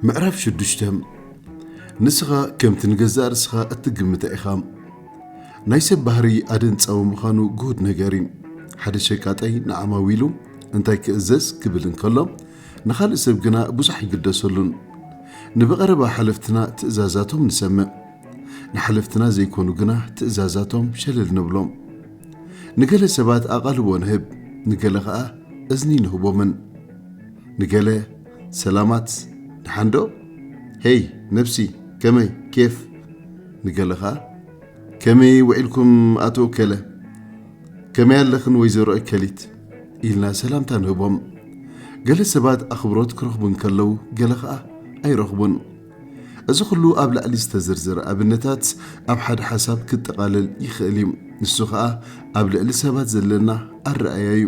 ምዕራፍ ሽዱሽተ። ንስኻ ከምቲ ንገዛእ ርእስኻ እትግምታ ኢኻ። ናይ ሰብ ባህሪ ኣደንጻዊ ምዃኑ ግሁድ ነገር እዩ። ሓደ ሸቃጣይ ንዓማዊሉ እንታይ ክእዘዝ ክብል እንከሎ፣ ንኻልእ ሰብ ግና ብዙሕ ኣይግደሰሉን። ንብቐረባ ሓለፍትና ትእዛዛቶም ንሰምዕ። ንሓለፍትና ዘይኮኑ ግና ትእዛዛቶም ሸለል ንብሎም። ንገለ ሰባት ኣቓልቦ ንህብ፣ ንገለ ኸኣ እዝኒ ንህቦምን። ንገለ ሰላማት፣ ደሓንዶ? ሄይ ነብሲ፣ ከመይ፣ ኬፍ? ንገለ ኸኣ ከመይ ውዒልኩም ኣቶ እከለ? ከመይ ኣለኽን ወይዘሮ እከሊት? ኢልና ሰላምታ ንህቦም። ገለ ሰባት ኣኽብሮት ክረኽቡ እንከለዉ፣ ገለ ኸኣ ኣይረኽቡን። እዚ ኹሉ ኣብ ላዕሊ ዝተዘርዘረ ኣብነታት ኣብ ሓደ ሓሳብ ክጠቓለል ይኽእል እዩ። ንሱ ኸኣ ኣብ ልዕሊ ሰባት ዘለና ኣረኣእያ እዩ።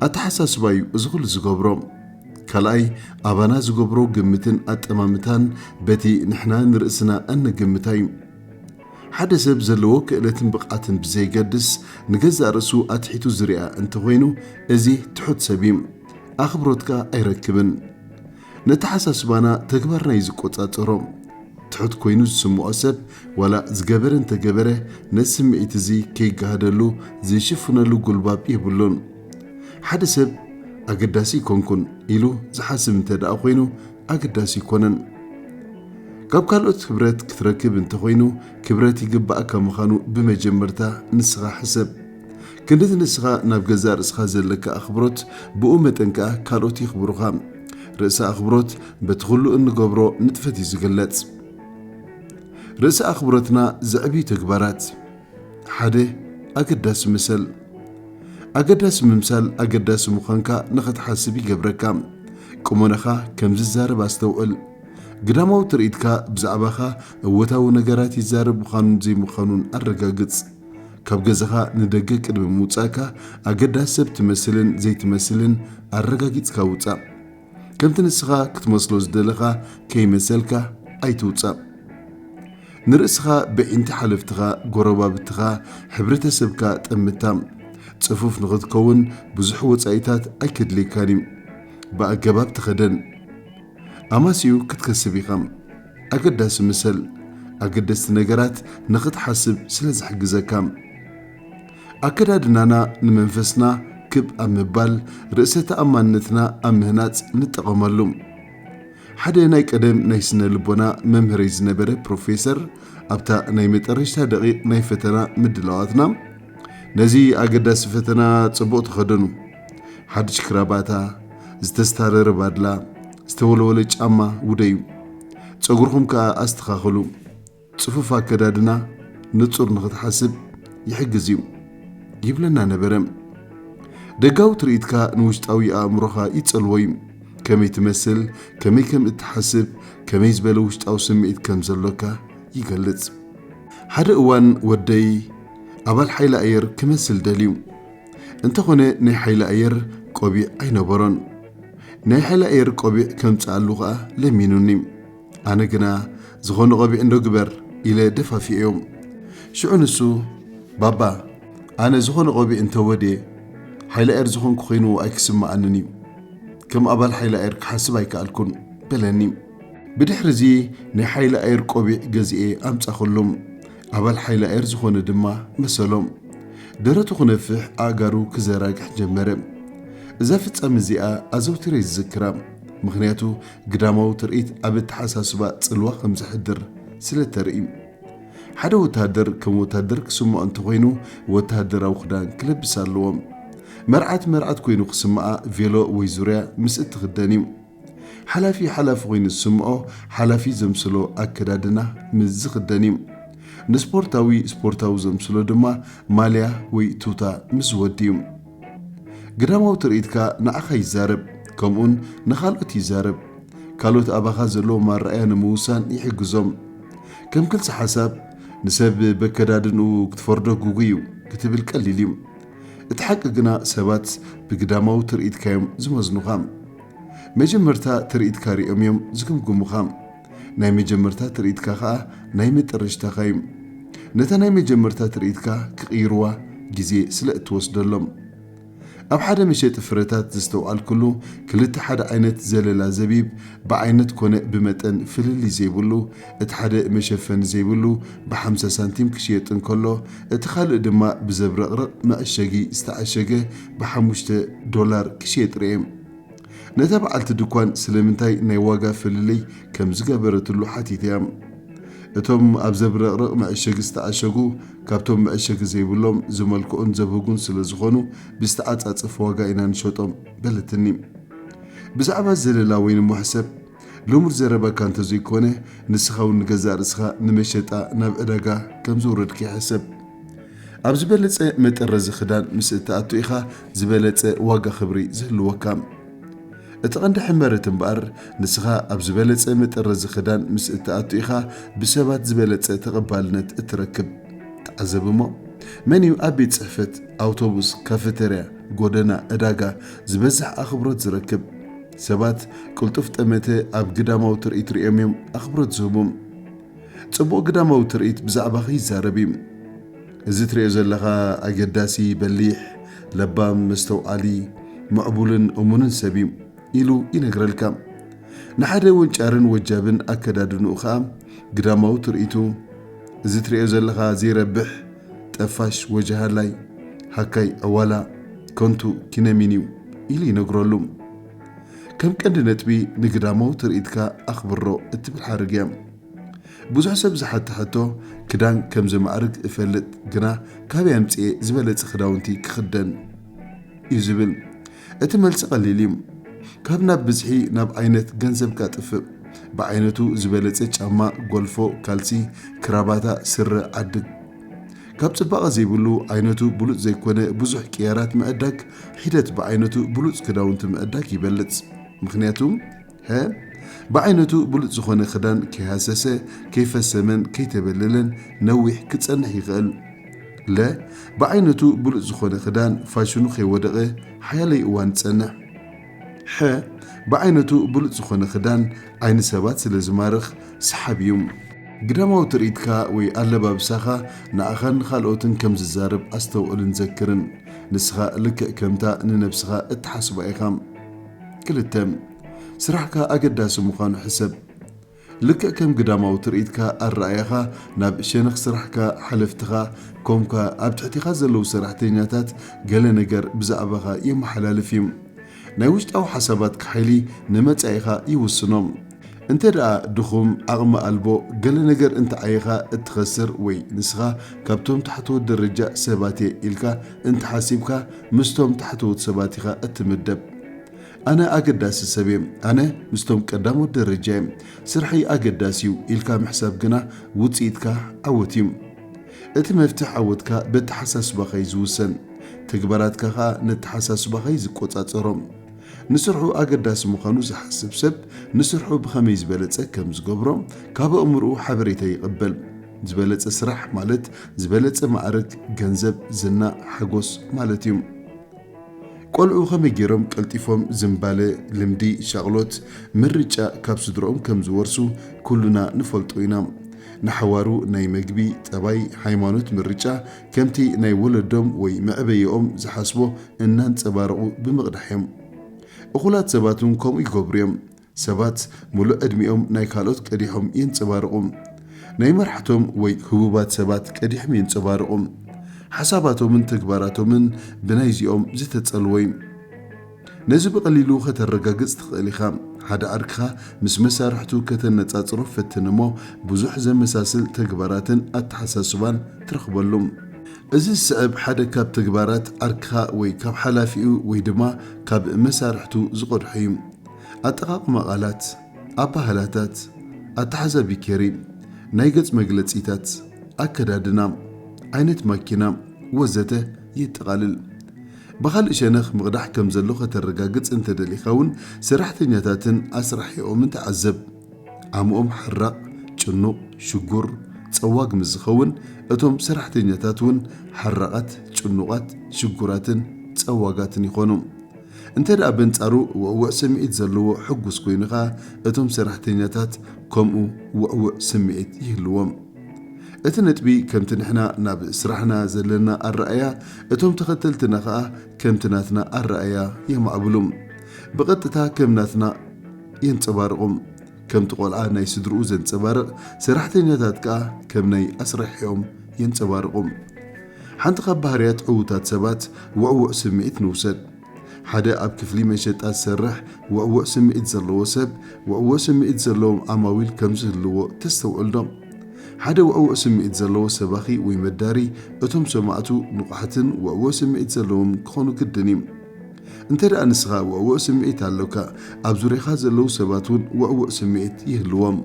ኣተሓሳስባ እዩ እዚ ኹሉ ዝገብሮ። ካልኣይ፣ ኣባና ዝገብሮ ግምትን ኣጠማምታን በቲ ንሕና ንርእስና እነግምታ እዩ። ሓደ ሰብ ዘለዎ ክእለትን ብቕዓትን ብዘይገድስ፣ ንገዛእ ርእሱ ኣትሒቱ ዝርኣ እንተኾይኑ፣ እዚ ትሑት ሰብ እዩ። ኣኽብሮት ከኣ ኣይረክብን። ነተሓሳስባና ተግባርና እዩ ዝቆጻጸሮ። ትሑት ኮይኑ ዝስምዖ ሰብ፣ ዋላ ዝገበረ እንተገበረ፣ ነዚ ስምዒት እዚ ከይገሃደሉ ዝሽፍነሉ ጉልባብ የብሉን። ሓደ ሰብ ኣገዳሲ ኣይኮንኩን ኢሉ ዝሓስብ እንተ ደኣ ኮይኑ፣ ኣገዳሲ ኣይኮነን። ካብ ካልኦት ክብረት ክትረክብ እንተኾይኑ፣ ክብረት ይግባኣካ ምዃኑ ብመጀመርታ ንስኻ ሕሰብ። ክንድቲ ንስኻ ናብ ገዛእ ርእስኻ ዘለካ ኣኽብሮት፣ ብኡ መጠን ከኣ ካልኦት የኽብሩኻ። ርእሰ ኣኽብሮት በቲ ኹሉ እንገብሮ ንጥፈት እዩ ዝግለጽ። ርእሰ ኣኽብሮትና ዘዕብዩ ተግባራት። ሓደ፣ ኣገዳሲ ምሰል። ኣገዳሲ ምምሳል ኣገዳሲ ምዃንካ ንኽትሓስብ ይገብረካ። ቁመናኻ ከም ዝዛረብ ኣስተውዕል። ግዳማዊ ትርኢትካ ብዛዕባኻ እወታዊ ነገራት ይዛረብ ምዃኑን ዘይምዃኑን ኣረጋግጽ። ካብ ገዛኻ ንደገ ቅድሚ ምውጻእካ ኣገዳሲ ሰብ ትመስልን ዘይትመስልን ኣረጋጊጽካ ውጻእ። ከምቲ ንስኻ ክትመስሎ ዝደለኻ ከይመሰልካ ኣይትውጻእ። ንርእስኻ ብዒንቲ ሓለፍትኻ፣ ጎረባብትኻ፣ ሕብረተሰብካ ጠምታ። ጽፉፍ ንኽትከውን ብዙሕ ወጻኢታት ኣይከድልየካን እዩ። ብኣገባብ ተኸደን። ኣማስዩ ክትከስብ ኢኻ። ኣገዳሲ ምሰል። ኣገደስቲ ነገራት ንኽትሓስብ ስለ ዝሕግዘካ። ኣከዳድናና ንመንፈስና ክብ ኣብ ምባል፣ ርእሰ ተኣማንነትና ኣብ ምህናጽ ንጠቐመሉ። ሓደ ናይ ቀደም ናይ ስነ ልቦና መምህረይ ዝነበረ ፕሮፌሰር፣ ኣብታ ናይ መጠረሽታ ደቂቕ ናይ ፈተና ምድላዋትና፣ ነዚ ኣገዳሲ ፈተና ጽቡቕ ተኸደኑ። ሓድሽ ክራባታ፣ ዝተስታረረ ባድላ፣ ዝተወልወለ ጫማ ውደዩ። ጸጉርኹም ከኣ ኣስተኻኽሉ። ጽፉፍ ኣከዳድና ንጹር ንኽትሓስብ ይሕግዝ እዩ፣ ይብለና ነበረ። ደጋዊ ትርኢትካ ንውሽጣዊ ኣእምሮኻ ይጸልዎ እዩ። ከመይ ትመስል፣ ከመይ ከም እትሓስብ፣ ከመይ ዝበለ ውሽጣዊ ስምዒት ከም ዘሎካ ይገልጽ። ሓደ እዋን ወደይ ኣባል ሓይሊ ኣየር ክመስል ደልዩ። እንተኾነ ናይ ሓይሊ ኣየር ቆቢዕ ኣይነበሮን። ናይ ሓይሊ ኣየር ቆቢዕ ከምጽኣሉ ኸኣ ለሚኑኒ። ኣነ ግና ዝኾነ ቆቢዕ እንዶ ግበር ኢለ ደፋፊኤዮ። ሽዑ ንሱ፣ ባባ፣ ኣነ ዝኾነ ቆቢዕ እንተወድየ ሓይሊ ኣየር ዝኾንኩ ኮይኑ ኣይክስምዓንን እዩ። ከም ኣባል ሓይሊ ኣየር ክሓስብ ኣይከኣልኩን በለኒ። ብድሕሪ እዚ ናይ ሓይሊ ኣየር ቆቢዕ ገዚኤ ኣምጻኹሎም። ኣባል ሓይሊ ኣየር ዝኾነ ድማ መሰሎም። ደረቱ ክነፍሕ ኣእጋሩ ክዘራግሕ ጀመረ። እዛ ፍጻመ እዚኣ ኣዘውቲረ ይዝክራ፣ ምኽንያቱ ግዳማዊ ትርኢት ኣብ ኣተሓሳስባ ጽልዋ ከም ዘሕድር ስለ ተርኢ። ሓደ ወተሃደር ከም ወተሃደር ክስምዖ እንተኾይኑ ወተሃደራዊ ክዳን ክለብስ ኣለዎ። መርዓት መርዓት ኮይኑ ክስምዓ ቬሎ ወይ ዙርያ ምስ እትኽደን እዩ። ሓላፊ ሓላፊ ኮይኑ ዝስምዖ ሓላፊ ዘምስሎ ኣከዳድና ምስ ዝኽደን እዩ። ንስፖርታዊ ስፖርታዊ ዘምስሎ ድማ ማልያ ወይ ቱታ ምስ ዝወዲ እዩ። ግዳማዊ ትርኢትካ ንዓኻ ይዛረብ፣ ከምኡን ንኻልኦት ይዛረብ። ካልኦት ኣባኻ ዘለዎም ኣረኣእያ ንምውሳን ይሕግዞም። ከም ክልሲ ሓሳብ፣ ንሰብ በከዳድንኡ ክትፈርዶ ግጉይ እዩ ክትብል ቀሊል እዩ። እቲ ሓቂ ግና ሰባት ብግዳማዊ ትርኢትካ እዮም ዝመዝኑኻ። መጀመርታ ትርኢትካ ሪኦም እዮም ዝግምግሙኻ። ናይ መጀመርታ ትርኢትካ ኸኣ ናይ መጠረሽታኻ እዩ። ነታ ናይ መጀመርታ ትርኢትካ ክቕይርዋ ግዜ ስለ እትወስደሎም። ኣብ ሓደ መሸጢ ፍረታት ዘስተውዓልኩሉ፣ ክልተ ሓደ ዓይነት ዘለላ ዘቢብ ብዓይነት ኮነ ብመጠን ፍልልይ ዘይብሉ፣ እቲ ሓደ መሸፈኒ ዘይብሉ ብሓምሳ ሳንቲም ክሽየጥ እንከሎ፣ እቲ ካልእ ድማ ብዘብረቕርቕ መዐሸጊ ዝተዓሸገ ብሓሙሽተ ዶላር ክሽየጥ ርእየ። ነታ በዓልቲ ድኳን ስለምንታይ ናይ ዋጋ ፍልልይ ከም ዝገበረትሉ ሓቲተያ። እቶም ኣብ ዘብረቕርቕ መዐሸጊ ዝተዓሸጉ፣ ካብቶም መዐሸጊ ዘይብሎም ዝመልክዑን ዘብህጉን ስለ ዝኾኑ፣ ብዝተዓጻጸፈ ዋጋ ኢና ንሸጦም በለትኒ። ብዛዕባ ዘለላ ወይን እሞ ሕሰብ፣ ልሙድ ዘረባካ እንተዘይኮነ፣ ንስኻ እውን ንገዛእ ርእስኻ ንመሸጣ ናብ ዕዳጋ ከም ዘውረድካ ይሕሰብ። ኣብ ዝበለጸ መጠረዚ ክዳን ምስ እትኣቱ ኢኻ ዝበለጸ ዋጋ ክብሪ ዝህልወካ። እቲ ቀንዲ ሕመረት እምበኣር፣ ንስኻ ኣብ ዝበለጸ መጠረዚ ክዳን ምስ እትኣቱ ኢኻ ብሰባት ዝበለጸ ተቐባልነት እትረክብ። ተዓዘብ እሞ፣ መን እዩ ኣብ ቤት ጽሕፈት፣ ኣውቶቡስ፣ ካፈተርያ፣ ጎደና፣ ዕዳጋ ዝበዝሕ ኣኽብሮት ዝረክብ? ሰባት ቅልጡፍ ጠመተ ኣብ ግዳማዊ ትርኢት ርእዮም እዮም ኣኽብሮት ዝህቡም። ጽቡቕ ግዳማዊ ትርኢት ብዛዕባኺ ይዛረብ እዩ። እዚ ትርእዮ ዘለኻ ኣገዳሲ፣ በሊሕ፣ ለባም፣ መስተውዓሊ፣ ምዕቡልን እሙንን ሰብ እዩ ኢሉ ይነግረልካ። ንሓደ ወንጫርን ወጃብን ኣከዳድንኡ ኸኣ ግዳማዊ ትርኢቱ፣ እዚ ትርእዮ ዘለኻ ዘይረብሕ፣ ጠፋሽ፣ ወጃሃላይ፣ ሃካይ፣ ዕዋላ፣ ከንቱ፣ ኪነሚን እዩ ኢሉ ይነግረሉ። ከም ቀንዲ ነጥቢ ንግዳማዊ ትርኢትካ ኣኽብሮ እትብል ሓረግ እያ። ብዙሕ ሰብ ዝሓታ ሕቶ፣ ክዳን ከም ዘማዕርግ እፈልጥ፣ ግና ካበይ ኣምጽኤ ዝበለጸ ክዳውንቲ ክኽደን እዩ ዝብል። እቲ መልሲ ቀሊል እዩ። ካብ ናብ ብዝሒ ናብ ዓይነት ገንዘብካ ጥፍእ። ብዓይነቱ ዝበለጸ ጫማ፣ ጎልፎ፣ ካልሲ፣ ክራባታ፣ ስረ ዓድግ። ካብ ጽባቐ ዘይብሉ ዓይነቱ ብሉጽ ዘይኮነ ብዙሕ ቅያራት ምዕዳግ ሒደት ብዓይነቱ ብሉጽ ክዳውንቲ ምዕዳግ ይበልጽ። ምኽንያቱ፣ ሀ፣ ብዓይነቱ ብሉጽ ዝኾነ ክዳን ከይሃሰሰ፣ ከይፈሰመን ከይተበለለን ነዊሕ ክጸንሕ ይኽእል። ለ፣ ብዓይነቱ ብሉጽ ዝኾነ ክዳን ፋሽኑ ከይወደቐ ሓያለይ እዋን ይጸንሕ። ሐ፣ ብዓይነቱ ብሉጽ ዝኾነ ክዳን ዓይኒ ሰባት ስለ ዝማርኽ ሰሓቢ እዩ። ግዳማዊ ትርኢትካ ወይ ኣለባብሳኻ ንኣኻን ንኻልኦትን ከም ዝዛረብ ኣስተውዕልን ዘክርን። ንስኻ ልክዕ ከምታ ንነብስኻ እትሓስባ ኢኻ። ክልተ፣ ስራሕካ ኣገዳሲ ምዃኑ ሕሰብ። ልክዕ ከም ግዳማዊ ትርኢትካ ኣረኣእያኻ ናብ ሸነኽ ስራሕካ፣ ሓለፍትኻ፣ ኮምካ ኣብ ትሕቲኻ ዘለዉ ሰራሕተኛታት ገለ ነገር ብዛዕባኻ የመሓላልፍ እዩ። ናይ ውሽጣዊ ሓሳባትካ ሓይሊ ንመጻኢኻ ይውስኖ። እንተ ደኣ ድኹም፣ ዓቕሚ ኣልቦ፣ ገለ ነገር እንተ ዓይኻ እትኸስር ወይ ንስኻ ካብቶም ታሕተዎት ደረጃ ሰባት እየ ኢልካ እንተ ሓሲብካ፣ ምስቶም ታሕተዎት ሰባት ኢኻ እትምደብ። ኣነ ኣገዳሲ ሰብ እየ፣ ኣነ ምስቶም ቀዳሞት ደረጃ እየ፣ ስርሐይ ኣገዳሲ እዩ ኢልካ ምሕሳብ ግና ውጽኢትካ ዓወት እዩ። እቲ መፍትሕ ዓወትካ በተሓሳስባኻ እዩ ዝውሰን፣ ተግባራትካ ኸኣ ነተሓሳስባኻ እዩ ዝቆጻጸሮ። ንስርሑ ኣገዳሲ ምዃኑ ዝሓስብ ሰብ ንስርሑ ብኸመይ ዝበለጸ ከም ዝገብሮ ካብ ኣእምሮኡ ሓበሬታ ይቕበል። ዝበለጸ ስራሕ ማለት ዝበለጸ ማዕርግ፣ ገንዘብ፣ ዝና፣ ሓጎስ ማለት እዩ። ቆልዑ ከመይ ገይሮም ቀልጢፎም ዝንባለ፣ ልምዲ፣ ሻቕሎት፣ ምርጫ ካብ ስድርኦም ከም ዝወርሱ ኩሉና ንፈልጦ ኢና። ንሓዋሩ ናይ መግቢ፣ ጠባይ፣ ሃይማኖት ምርጫ ከምቲ ናይ ወለዶም ወይ መዕበይኦም ዝሓስቦ እናንጸባረቑ ብምቕዳሕ እዮም። እኹላት ሰባት እውን ከምኡ ይገብሩ እዮም። ሰባት ምሉእ ዕድሚኦም ናይ ካልኦት ቀዲሖም የንጸባርቑ። ናይ መራሕቶም ወይ ህቡባት ሰባት ቀዲሖም የንጸባርቑ። ሓሳባቶምን ተግባራቶምን ብናይዚኦም ዝተጸልወ እዩ። ነዚ ብቐሊሉ ከተረጋግጽ ትኽእል ኢኻ። ሓደ ዓርክኻ ምስ መሳርሕቱ ከተነጻጽሮ ፈትን እሞ፣ ብዙሕ ዘመሳስል ተግባራትን ኣተሓሳስባን ትረኽበሉ። እዚ ዝስዕብ ሓደ ካብ ተግባራት ዓርክኻ ወይ ካብ ሓላፊኡ ወይ ድማ ካብ መሳርሕቱ ዝቐድሖ እዩ። ኣጠቓቕማ ቃላት፣ ኣበሃህላታት፣ ኣተሓዛ ቢኬሪ፣ ናይ ገጽ መግለጺታት፣ ኣከዳድና፣ ዓይነት ማኪና ወዘተ የጠቓልል። ብኻልእ ሸነኽ ምቕዳሕ ከም ዘሎ ከተረጋግጽ እንተደሊኻ እውን ሰራሕተኛታትን ኣስራሒኦምን ተዓዘብ። ዓምኦም ሓራቕ፣ ጭኑቕ፣ ሽጉር፣ ጸዋግ ምስ ዝኸውን እቶም ሰራሕተኛታት እውን ሓራቓት፣ ጭኑቓት፣ ሽጉራትን ጸዋጋትን ይኾኑ። እንተ ደኣ በንጻሩ ውዕዉዕ ስምዒት ዘለዎ ሕጉስ ኮይኑ ኸኣ፣ እቶም ሰራሕተኛታት ከምኡ ውዕዉዕ ስምዒት ይህልዎም። እቲ ነጥቢ ከምቲ ንሕና ናብ ስራሕና ዘለና ኣረኣያ፣ እቶም ተኸተልትና ኸኣ ከምቲ ናትና ኣረኣያ የማዕብሉ። ብቐጥታ ከም ናትና የንጸባርቑ። ከምቲ ቆልዓ ናይ ስድርኡ ዘንጸባርቕ፣ ሰራሕተኛታት ከኣ ከም ናይ ኣስራሒኦም የንጸባርቑ። ሓንቲ ካብ ባህርያት ዕዉታት ሰባት ውዕዉዕ ስምዒት ንውሰድ። ሓደ ኣብ ክፍሊ መሸጣ ዝሰርሕ ውዕዉዕ ስምዒት ዘለዎ ሰብ፣ ውዕዉዕ ስምዒት ዘለዎም ዓማዊል ከም ዝህልዎ ተስተውዕል ዶ? ሓደ ውዕዉዕ ስምዒት ዘለዎ ሰባኺ ወይ መዳሪ፣ እቶም ሰማዕቱ ንቑሓትን ውዕዉዕ ስምዒት ዘለዎም ክኾኑ ግድን እዩ። እንተ ደኣ ንስኻ ውዕዉዕ ስምዒት ኣሎካ፣ ኣብ ዙርያኻ ዘለዉ ሰባት እውን ውዕዉዕ ስምዒት ይህልዎም።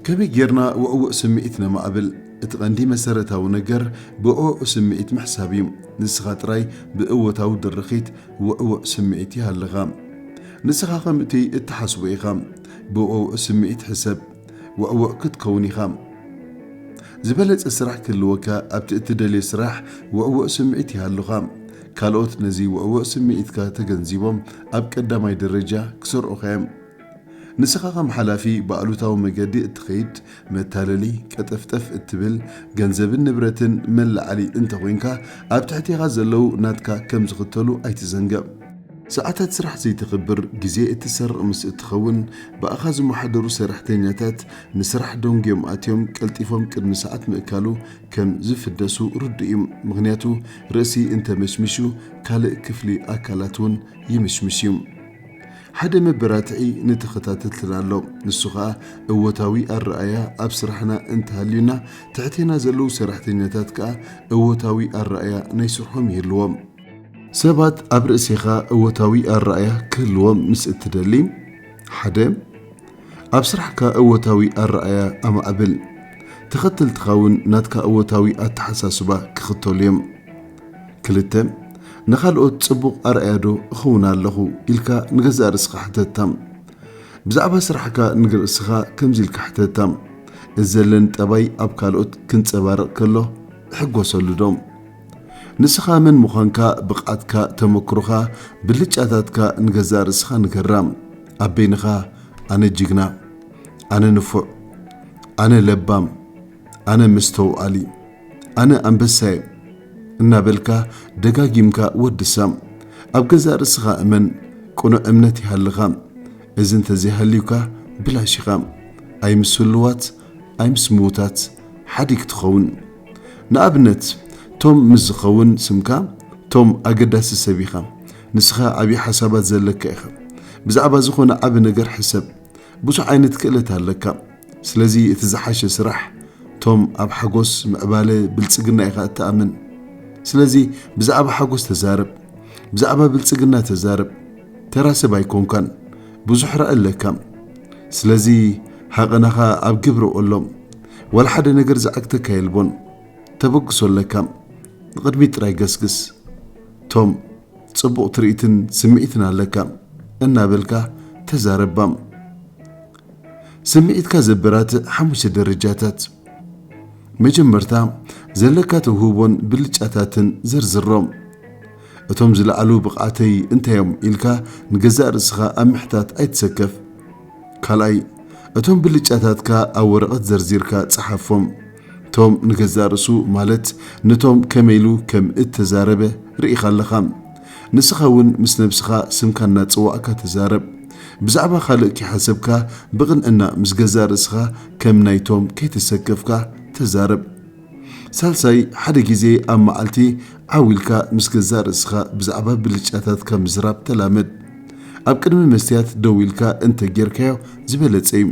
ከመይ ጌርና ውዕዉዕ ስምዒት ነማዕብል? እቲ ቀንዲ መሰረታዊ ነገር ብውዕዉዕ ስምዒት ምሕሳብ እዩ። ንስኻ ጥራይ ብእወታዊ ድርኺት ውዕዉዕ ስምዒት ይሃልኻ። ንስኻ ከምቲ እትሓስቦ ኢኻ። ብውዕዉዕ ስምዒት ሕሰብ። ውዕዉዕ ክትከውን ኢኻ። ዝበለጸ ስራሕ ክህልወካ ኣብቲ እትደልዮ ስራሕ ውዕዉዕ ስምዒት ይሃሉኻ። ካልኦት ነዚ ውዕዉዕ ስምዒትካ ተገንዚቦም ኣብ ቀዳማይ ደረጃ ክሰርዑኻ እዮም። ንስኻ ከም ሓላፊ ብኣሉታዊ መገዲ እትኸይድ፣ መታለሊ፣ ቀጠፍጠፍ እትብል፣ ገንዘብን ንብረትን መለዓሊ እንተኾይንካ፣ ኣብ ትሕቴኻ ዘለዉ ናትካ ከም ዝኽተሉ ኣይትዘንግዕ። ሰዓታት ስራሕ ዘይተኽብር፣ ግዜ እትሰርቕ ምስ እትኸውን፣ ብኣኻ ዝመሓደሩ ሰራሕተኛታት ንስራሕ ደንጉዮም ኣትዮም ቀልጢፎም ቅድሚ ሰዓት ምእካሉ ከም ዝፍደሱ ርዱእ እዩ። ምኽንያቱ ርእሲ እንተመሽሚሹ ካልእ ክፍሊ ኣካላት እውን ይምሽምሽ እዩ። ሓደ መበራትዒ ንተኸታተልትና ኣሎ። ንሱ ኸኣ እወታዊ ኣረኣያ ኣብ ስራሕና እንተሃልዩና፣ ትሕቴና ዘለዉ ሰራሕተኛታት ከኣ እወታዊ ኣረኣያ ናይ ስርሖም ይህልዎም። ሰባት ኣብ ርእሴኻ እወታዊ ኣረኣያ ክህልዎም ምስ እትደሊ፣ ሓደ፣ ኣብ ስራሕካ እወታዊ ኣረኣያ ኣማዕብል። ተኸተልትኻ እውን ናትካ እወታዊ ኣተሓሳስባ ክኽተሉ እዮም። ክልተ፣ ንኻልኦት ጽቡቕ ኣርኣያ ዶ እኸውን ኣለኹ ኢልካ ንገዛእ ርእስኻ ሕተታ። ብዛዕባ ስራሕካ ንርእስኻ ከምዚ ኢልካ ሕተታ፣ እዚ ዘለኒ ጠባይ ኣብ ካልኦት ክንጸባረቕ ከሎ እሕጎሰሉ ዶ? ንስኻ መን ምዃንካ፣ ብቕዓትካ፣ ተመክሮኻ፣ ብልጫታትካ ንገዛእ ርእስኻ ንገራ። ኣብ በይንኻ ኣነ ጅግና፣ ኣነ ንፉዕ፣ ኣነ ለባም፣ ኣነ መስተውዓሊ፣ ኣነ ኣንበሳየ እናበልካ ደጋጊምካ ወድሳ። ኣብ ገዛእ ርእስኻ እመን፣ ቅኑዕ እምነት ይሃልኻ። እዚ እንተዘይሃልዩካ ብላሽ ኢኻ። ኣይ ምስ ህሉዋት ኣይ ምስ ምዉታት ሓዲግ ትኸውን። ንኣብነት፣ ቶም ምስ ዝኸውን ስምካ፣ ቶም ኣገዳሲ ሰብ ኢኻ። ንስኻ ዓብዪ ሓሳባት ዘለካ ኢኻ። ብዛዕባ ዝኾነ ዓቢ ነገር ሕሰብ። ብዙሕ ዓይነት ክእለት ኣለካ። ስለዚ እቲ ዝሓሸ ስራሕ፣ ቶም ኣብ ሓጎስ፣ ምዕባለ፣ ብልጽግና ኢኻ እትኣምን። ስለዚ ብዛዕባ ሓጎስ ተዛረብ። ብዛዕባ ብልጽግና ተዛረብ። ተራ ሰብ ኣይኮንካን። ብዙሕ ራኢ ኣለካ። ስለዚ ሃቐናኻ ኣብ ግብሪ ውዕሎ። ዋላ ሓደ ነገር ዝዓግተካ የልቦን። ተበግሶ ኣለካ። ንቕድሚት ጥራይ ገስግስ። ቶም ጽቡቕ ትርኢትን ስምዒትን ኣለካ እናበልካ ተዛረባ። ስምዒትካ ዘበራትዕ ሓሙሽተ ደረጃታት። መጀመርታ፣ ዘለካ ተውህቦን ብልጫታትን ዘርዝሮም። እቶም ዝለዓሉ ብቕዓተይ እንታይ እዮም ኢልካ ንገዛእ ርእስኻ ኣብ ምሕታት ኣይትሰከፍ። ካልኣይ፣ እቶም ብልጫታትካ ኣብ ወረቐት ዘርዚርካ ጸሓፎም። ቶም ንገዛእ ርእሱ፣ ማለት ንቶም ከመይ ኢሉ ከም እተዛረበ ርኢኻ ኣለኻ። ንስኻ እውን ምስ ነብስኻ ስምካ እናጸዋዕካ ተዛረብ። ብዛዕባ ካልእ ከይሓሰብካ ብቕንዕና ምስ ገዛእ ርእስኻ ከም ናይቶም ከይተሰከፍካ ተዛረብ። ሳልሳይ፣ ሓደ ግዜ ኣብ መዓልቲ ዓው ኢልካ ምስ ገዛእ ርእስኻ ብዛዕባ ብልጫታትካ ምዝራብ ተላመድ። ኣብ ቅድሚ መስትያት ደው ኢልካ እንተ ጌርካዮ ዝበለጸ እዩ።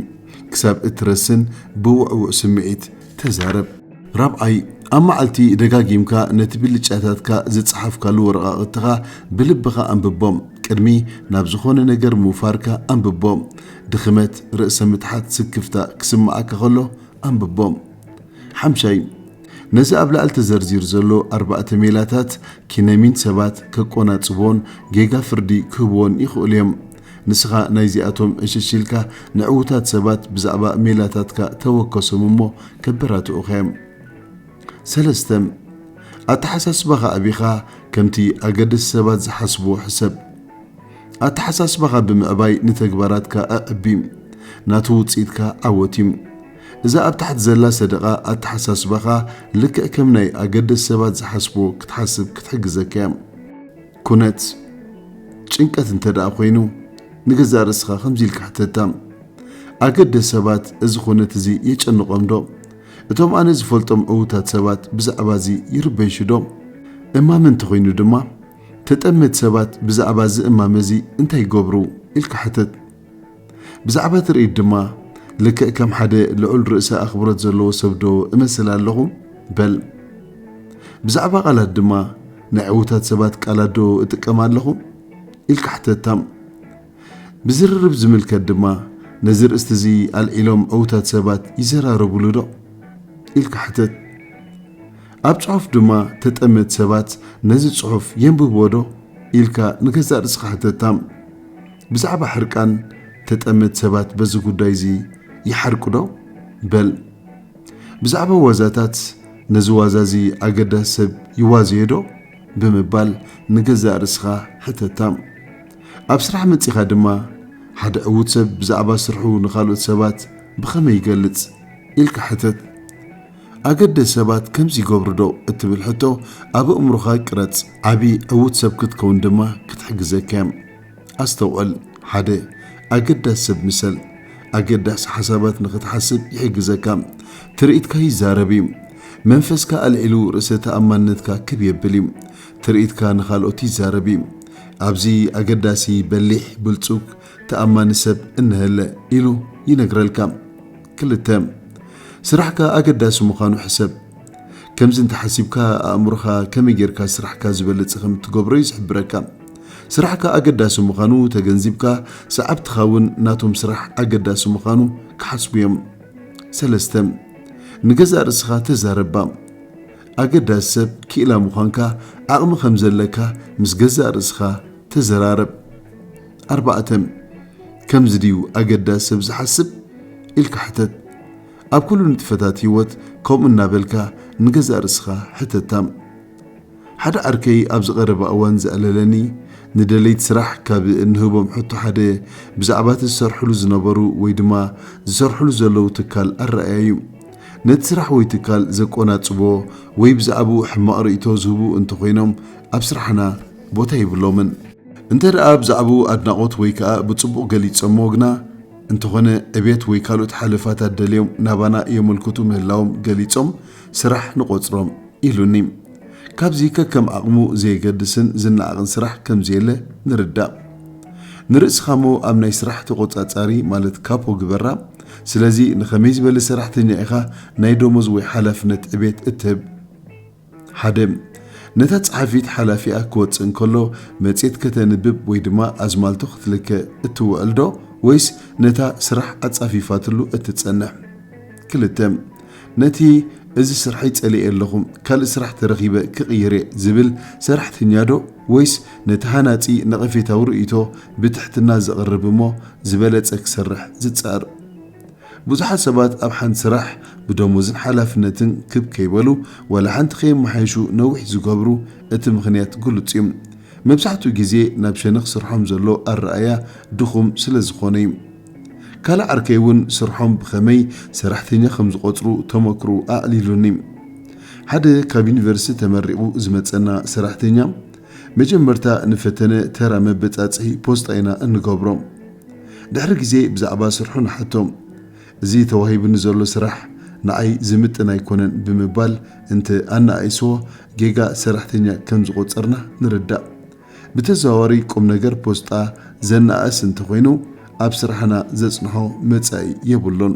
ክሳብ እትረስን ብውዕዉዕ ስምዒት ተዛረብ። ራብዓይ፣ ኣብ መዓልቲ ደጋጊምካ ነቲ ብልጫታትካ ዝጸሓፍካሉ ወረቓቕትኻ ብልብኻ ኣንብቦም። ቅድሚ ናብ ዝኾነ ነገር ምውፋርካ ኣንብቦም። ድኽመት፣ ርእሰ ምትሓት፣ ስክፍታ ክስምዓካ ከሎ ኣንብቦም። ሓምሻይ፣ ነዚ ኣብ ላዕሊ ተዘርዚሩ ዘሎ ኣርባዕተ ሜላታት ኪነሚን ሰባት ከቆናጽቦን ጌጋ ፍርዲ ክህብዎን ይኽእሉ እዮም። ንስኻ ናይዚኣቶም ዕሽሽ ኢልካ ንዕዉታት ሰባት ብዛዕባ ሜላታትካ ተወከሶም እሞ ከበራትዑኻ እዮም። ሰለስተ፣ ኣተሓሳስባኻ ኣቢኻ ከምቲ ኣገደስቲ ሰባት ዝሓስብዎ ሕሰብ። ኣተሓሳስባኻ ብምዕባይ ንተግባራትካ ኣዕቢ። ናቱ ውጽኢትካ ዓወት እዩ። እዛ ኣብ ታሕቲ ዘላ ሰደቓ ኣተሓሳስባኻ ልክዕ ከም ናይ ኣገደስ ሰባት ዝሓስብዎ ክትሓስብ ክትሕግዘካ እያ። ኩነት ጭንቀት እንተ ደኣ ኮይኑ፣ ንገዛእ ርእስኻ ከምዚ ኢልካ ሕተታ፣ ኣገደስ ሰባት እዚ ኩነት እዚ የጨንቖም ዶ? እቶም ኣነ ዝፈልጦም ዕዉታት ሰባት ብዛዕባ እዚ ይርበሹ ዶ? እማመ እንተኾይኑ ድማ፣ ተጠመት ሰባት ብዛዕባ እዚ እማመ እዚ እንታይ ይገብሩ? ኢልካ ሕተት። ብዛዕባ ትርኢት ድማ፣ ልክዕ ከም ሓደ ልዑል ርእሰ ኣኽብሮት ዘለዎ ሰብ ዶ እመስል ኣለኹ? በል። ብዛዕባ ቃላት ድማ፣ ናይ ዕዉታት ሰባት ቃላት ዶ እጥቀም ኣለኹ? ኢልካ ሕተታ። ብዝርርብ ዝምልከት ድማ፣ ነዚ ርእስቲ እዚ ኣልዒሎም ዕዉታት ሰባት ይዘራረቡሉ ዶ? ኢልካ ሕተት። ኣብ ጽሑፍ ድማ፣ ተጠመት ሰባት ነዚ ጽሑፍ የንብብዎ ዶ? ኢልካ ንገዛእ ርእስኻ ሕተታ። ብዛዕባ ሕርቃን፣ ተጠመት ሰባት በዚ ጉዳይ እዚ ይሓርቁ ዶ? በል። ብዛዕባ ዋዛታት፣ ነዚ ዋዛ እዚ ኣገዳሲ ሰብ ይዋዘዮ ዶ? ብምባል ንገዛእ ርእስኻ ሕተታ። ኣብ ስራሕ መጺኻ ድማ፣ ሓደ ዕዉት ሰብ ብዛዕባ ስርሑ ንኻልኦት ሰባት ብኸመይ ይገልጽ? ኢልካ ሕተት። ኣገደስ ሰባት ከምዚ ይገብሩ ዶ? እትብል ሕቶ ኣብ ኣእምሮኻ ቅረጽ። ዓቢ ዕዉት ሰብ ክትከውን ድማ ክትሕግዘካ እያ። ኣስተውዕል፣ ሓደ፣ ኣገዳሲ ሰብ ምሰል። ኣገዳሲ ሓሳባት ንኽትሓስብ ይሕግዘካ። ትርኢትካ ይዛረብ እዩ። መንፈስካ ኣልዒሉ ርእሰ ተኣማንነትካ ክብ የብል እዩ። ትርኢትካ ንኻልኦት ይዛረብ እዩ። ኣብዚ ኣገዳሲ፣ በሊሕ፣ ብልጹግ፣ ተኣማኒ ሰብ እንሀለ ኢሉ ይነግረልካ። ክልተ፣ ስራሕካ ኣገዳሲ ምዃኑ ሕሰብ። ከምዚ እንተሓሲብካ፣ ኣእምሮኻ ከመይ ጌርካ ስራሕካ ዝበለጸ ከም እትገብሮ እዩ ዝሕብረካ። ስራሕካ ኣገዳሲ ምዃኑ ተገንዚብካ፣ ሰዓብትኻ እውን ናቶም ስራሕ ኣገዳሲ ምዃኑ ክሓስቡ እዮም። ሰለስተ፣ ንገዛእ ርእስኻ ተዛረባ። ኣገዳሲ ሰብ ክኢላ ምዃንካ፣ ዓቕሚ ከም ዘለካ ምስ ገዛእ ርእስኻ ተዘራረብ። ኣርባዕተ፣ ከምዚ ድዩ ኣገዳሲ ሰብ ዝሓስብ? ኢልካ ሕተት። ኣብ ኩሉ ንጥፈታት ህይወት ከምኡ እናበልካ ንገዛእ ርእስኻ ሕተታ። ሓደ ዓርከይ ኣብዚ ቀረባ እዋን ዘዕለለኒ፣ ንደለይቲ ስራሕ ካብ እንህቦም ሕቶ ሓደ፣ ብዛዕባ እቲ ዝሰርሕሉ ዝነበሩ ወይ ድማ ዝሰርሕሉ ዘለዉ ትካል ኣረኣእያ እዩ። ነቲ ስራሕ ወይ ትካል ዘቆናጽቦ ወይ ብዛዕባኡ ሕማቕ ርእይቶ ዝህቡ እንተኾይኖም፣ ኣብ ስራሕና ቦታ የብሎምን። እንተ ደኣ ብዛዕባኡ ኣድናቖት ወይ ከኣ ብጽቡቕ ገሊጾምዎ ግና እንተኾነ፣ ዕቤት ወይ ካልኦት ሓለፋታት ደልዮም ናባና የመልክቱ ምህላዎም ገሊጾም፣ ስራሕ ንቖጽሮም ኢሉኒ። ካብዚ ከከም ዓቕሙ ዘየገድስን ዝነዓቕን ስራሕ ከም ዘየለ ንርዳእ። ንርእስኻሞ ኣብ ናይ ስራሕ ተቖጻጻሪ ማለት ካፖ ግበራ። ስለዚ ንኸመይ ዝበለ ሰራሕተኛ ኢኻ ናይ ደሞዝ ወይ ሓላፍነት ዕቤት እትህብ? ሓደ፣ ነታ ጸሓፊት ሓላፊኣ ክወጽእ እንከሎ መጽሔት ከተንብብ ወይ ድማ ኣዝማልቶ ክትልከ እትውዕል ዶ ወይስ ነታ ስራሕ ኣጻፊፋትሉ እትጸንሕ? ክልተ፣ ነቲ እዚ ስርሐይ ጸሊኤ ኣለኹ፣ ካልእ ስራሕ ተረኺበ ክቕይር እየ ዝብል ሰራሕተኛ ዶ ወይስ ነቲ ሃናጺ ነቐፌታዊ ርእይቶ ብትሕትና ዘቕርብ እሞ ዝበለጸ ክሰርሕ ዝጻር? ብዙሓት ሰባት ኣብ ሓንቲ ስራሕ ብደሞዝን ሓላፍነትን ክብ ከይበሉ ዋላ ሓንቲ ከየመሓየሹ ነዊሕ ዝገብሩ፣ እቲ ምኽንያት ግሉጽ እዩ። መብዛሕትኡ ግዜ ናብ ሸነኽ ስርሖም ዘሎ ኣረኣእያ ድኹም ስለ ዝኾነ እዩ። ካልእ ዓርከይ እውን ስርሖም ብኸመይ ሰራሕተኛ ከም ዝቖጽሩ ተመክሮኡ ኣዕሊሉኒ። ሓደ ካብ ዩኒቨርሲቲ ተመሪቑ ዝመጸና ሰራሕተኛ፣ መጀመርታ ንፈተነ ተራ መበጻጽሒ ፖስጣ ኢና እንገብሮ። ድሕሪ ግዜ ብዛዕባ ስርሑ ንሓቶ። እዚ ተዋሂቡኒ ዘሎ ስራሕ ንዓይ ዝምጥን ኣይኮነን ብምባል እንተ ኣነኣኢስዎ ጌጋ ሰራሕተኛ ከም ዝቖጸርና ንርዳእ። ብተዘዋዋሪ ቁም ነገር ፖስጣ ዘነኣእስ እንተኾይኑ ኣብ ስራሕና ዘጽንሖ መጻኢ የብሉን።